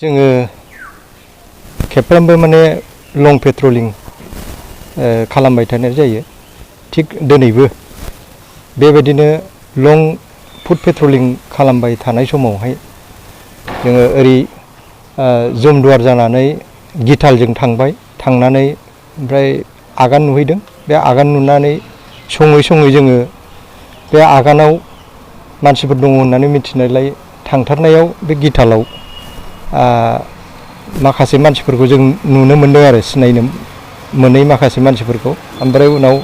जोङो खेबफ्रोमबो माने लं पेट्रलिं खालामबाय थानाय जायो। थिग दिनैबो बेबायदिनो लं फुट पेट्रलिं खालामबाय थानाय समावहाय जोङो ओरै जमदुवार जानानै गितालजों थांनानै ओमफ्राय आगान नुहैदों। बे आगान नुनानै सङै जोङो बे आगानाव मानसिफोर दङ होननानै मिथिनायलाय थांथारनायाव बे गितालाव माखासे मानसिफोरखौ जों नुनो मोनदों आरो सिनायनो मोनै माखासे मानसिफोरखौ। ओमफ्राय उनाव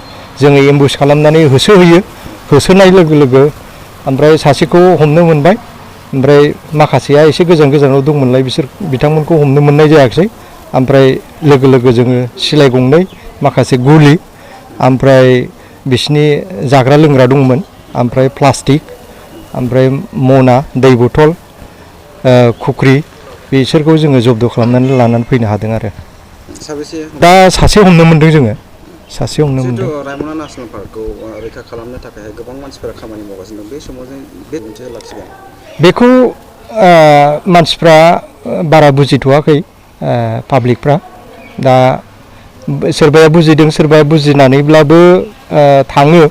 जोङो एम्बुस खालामनानै होसोनाय लोगो ओमफ्राय सासेखौ हमनो मोनबाय। ओमफ्राय माखासेया एसे गोजानाव दंमोनलाय बिथांमोनखौ हमनो मोननाय जायाखिसै। ओमफ्राय लोगो जोङो सिलाइ गंनै, माखासे गुलि, ओमफ्राय बिसिनि जाग्रा लोंग्रा दंमोन, ओमफ्राय प्लास्टिक, ओमफ्राय मना, दै बथल, खुख्रि, बिसोरखौ जोङो जब्द खालामनानै लानानै फैनो हादों आरो। दा सासे हमनो मोनदों जोङो। सासे हमनो मोनदों। रायमना नेसनेल पार्कखौ रैखा खालामनो थाखाय गोबां मानसिफोरा खामानि मावगासिनो दं। बे समाव जों बे मोनसे लाखिगोन। बेखौ मानसिफ्रा बारा बुजिथ'वाखै, पाब्लिकफ्रा। दा सोरबाया बुजिदों, सोरबाया बुजिनानैब्लाबो थाङो।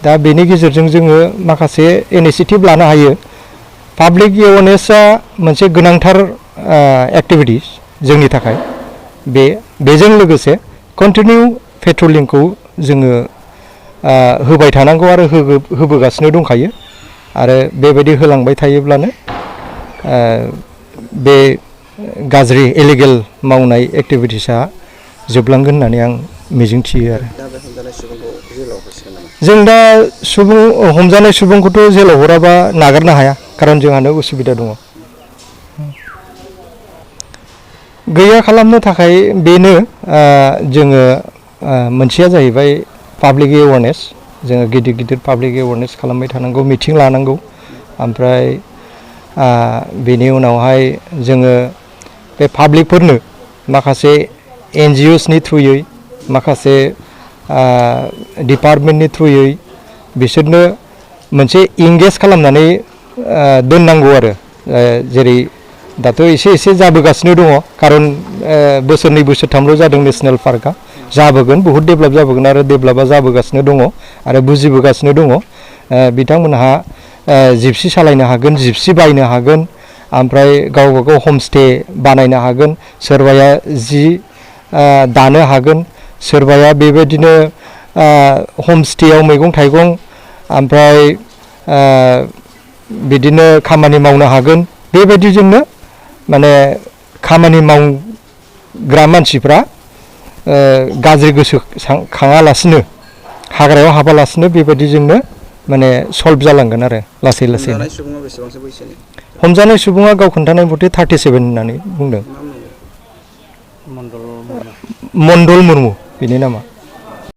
दा बेनि गेजेरजों जोङो माखासे इनिसियेटिभ लानो हायो। पाब्लिक एवारनेसआ मोनसे गोनांथार एक्टिभिटिस जोंनि थाखाय। बेजों लोगोसे कन्टिनिउ पेट्रलिंखौ जोङो होबाय थानांगौ आरो होबोगासिनो दंखायो। आरो बेबायदि होलांबाय थायोब्लानो बे गाज्रि इलिगेल मावनाय एक्टिभिटिसा जोबलांगोन होननानै आं मिजिंथियो आरो। जों दा हमजानाय सुबुंखौथ' जेलाव हराबा नागारनो हाया, खारन जोंहानो उसुबिदा दङ। गैया खालामनो थाखाय बेनो जोङो मोनसेया जाहैबाय पाब्लिक एवारनेस। जोङो गिदिर पाब्लिक एवारनेस खालामबाय थानांगौ, मिटिं लानांगौ। ओमफ्राय बेनि उनावहाय जोङो बे पाब्लिकफोरनो माखासे NGOsनि थ्रुयै, माखासे डिपार्टमेन्टनि थ्रुयै बिसोरनो मोनसे इंगेज खालामनानै दोननांगौ आरो। जेरै दाथ' एसे जाबोगासिनो दङ, खारन बोसोरनै बोसोरथामल' जादों नेसनेल पार्कआ। जाबोगोन, बहुद डेभेलप जाबोगोन आरो डेभेलपआ जाबोगासिनो दङ आरो बुजिबोगासिनो दङ। बिथांमोनहा जिपसि सालायनो हागोन, जिपसि बायनो हागोन, ओमफ्राय गावबा गाव हमस्टे बानायनो हागोन, सोरबाया जि दानो हागोन, सोरबाया बेबायदिनो हमस्टेयाव मैगं थाइगं, ओमफ्राय बिदिनो खामानि मावनो हागोन। बेबायदिजोंनो माने खामानि मावग्रा मानसिफ्रा गाज्रि गोसो खाङालासिनो, हाग्रायाव हाबालासिनो बेबायदिजोंनो माने सल्भ जालांगोन आरो लासै लासैनो। हमजानाय सुबुङा गाव खोन्थानाय मथे 37 होननानै बुंदों। मण्डल मुर्मु बेनि नामा।